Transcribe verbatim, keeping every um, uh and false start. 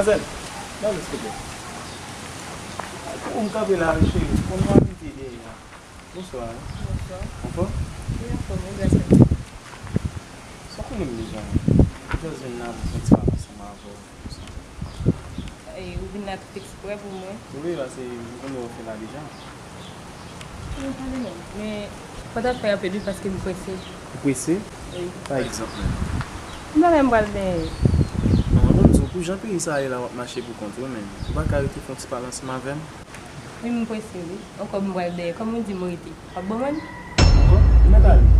Zen, ba m, silvouplè. Ou m kanpe la, wi, cheri. Konn nou abitye dèyè a. Bonswa. Bonswa. Anfòm? Wi, anfòm, wi, gras a Dye. Sa w konnen m deja. M just vin la pou fè ti pale ansanm avè w, konsa. E, ou vin la tout eksprè pou mwen? Wi, paske m konnen w fè la deja. Wi, pale menm. Men, fò w ta fè rapid wi, paske m prese. Ou prese? Wi. Pa egzanp menm. M pa menm pral benyen. Non, mwen konn di w, pou jan peyi sa a ye la, w ap mache pou kont ou, men ou pa ka rete fè yon ti pale ansanm avè m? Wi, m prese, wi. Ankò m pral dèyè. Kòman w di m rete? W ap ban mwen? Ankò? Ou mèt ale.